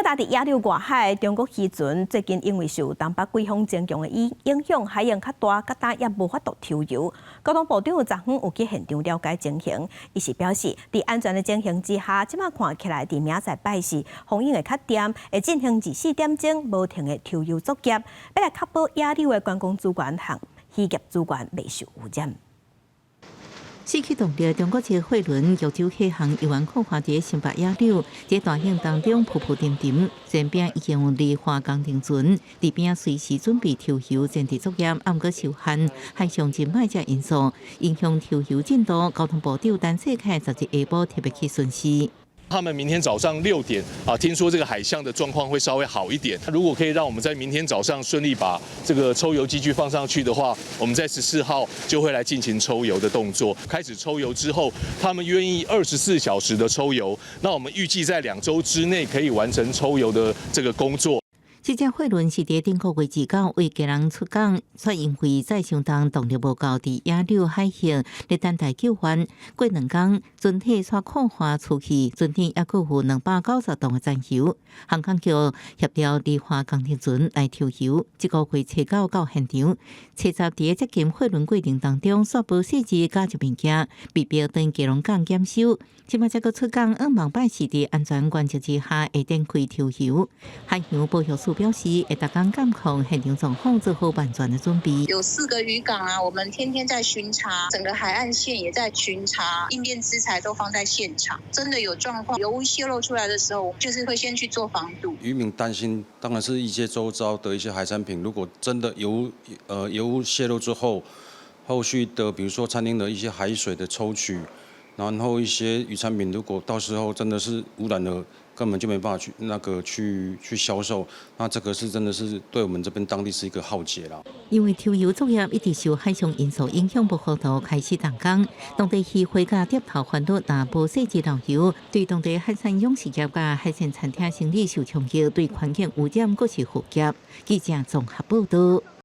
但佇野柳外海，中國漁船最近因為受東北季風增強的影響，海湧較大，到今也無法度抽油。交通部長昨昏有去現場了解情形，伊是表示，佇安全的情形之下，這馬看起來佇明仔載拜四風湧會較恬，會進行24點鐘無停的抽油作業，欲來確保野柳的觀光資源和漁業資源袂受污染。失去動力，中國籍貨輪玉州客航猶原靠岸佇新北野柳，佇大湧當中浮浮沉沉，前邊已經有離岸工程船，佇邊隨時準備抽油前置作業，毋過受限海象真歹這因素，影響抽油進度。交通部長陳世凱十日下晡特別去巡視。他們明天早上6點啊，聽說這個海象的狀況會稍微好一點。如果可以讓我們在明天早上順利把這個抽油機具放上去的話，我們在14號就會來進行抽油的動作。開始抽油之後，他們願意24小時的抽油。那我們預計在2週之內可以完成抽油的這個工作。這隻貨輪是佇頂個月29為基隆出港，卻因為載傷重動力無夠，佇野柳海域咧等待救援。過兩工，船體煞靠岸出去，船頂猶閣有290噸的柴油。航港局協調離岸工程船來抽油。這個月初九到現場，初十佇接近貨輪過程當中，煞無細緻加入物件，被迫轉基隆港檢修。這馬才閣出港，向望拜四佇安全原則之下會展開抽油。海洋保育署表示，會逐工監控現場狀況，做好萬全的準備。有四個漁港啊，我們天天在巡查，整個海岸線也在巡查，應變資材都放在現場。真的有狀況，油污洩漏出來的時候，就是會先去做防堵。漁民擔心，當然是一些周遭的一些海產品，如果真的油污洩漏之後，後續的，比如說餐廳的一些海水的抽取，然後一些漁產品，如果到時候真的是污染了，根本就沒辦法去那個去去銷售，那這個是真的是對我們這邊當地是一個浩劫啦。因為抽油作業一直受海上因素影響，無法度開始動工。當地漁會佮釣頭煩惱，若無細緻漏油，對當地海產養殖業佮海鮮餐廳生意受衝擊，對環境污染閣是負業。記者綜合報道。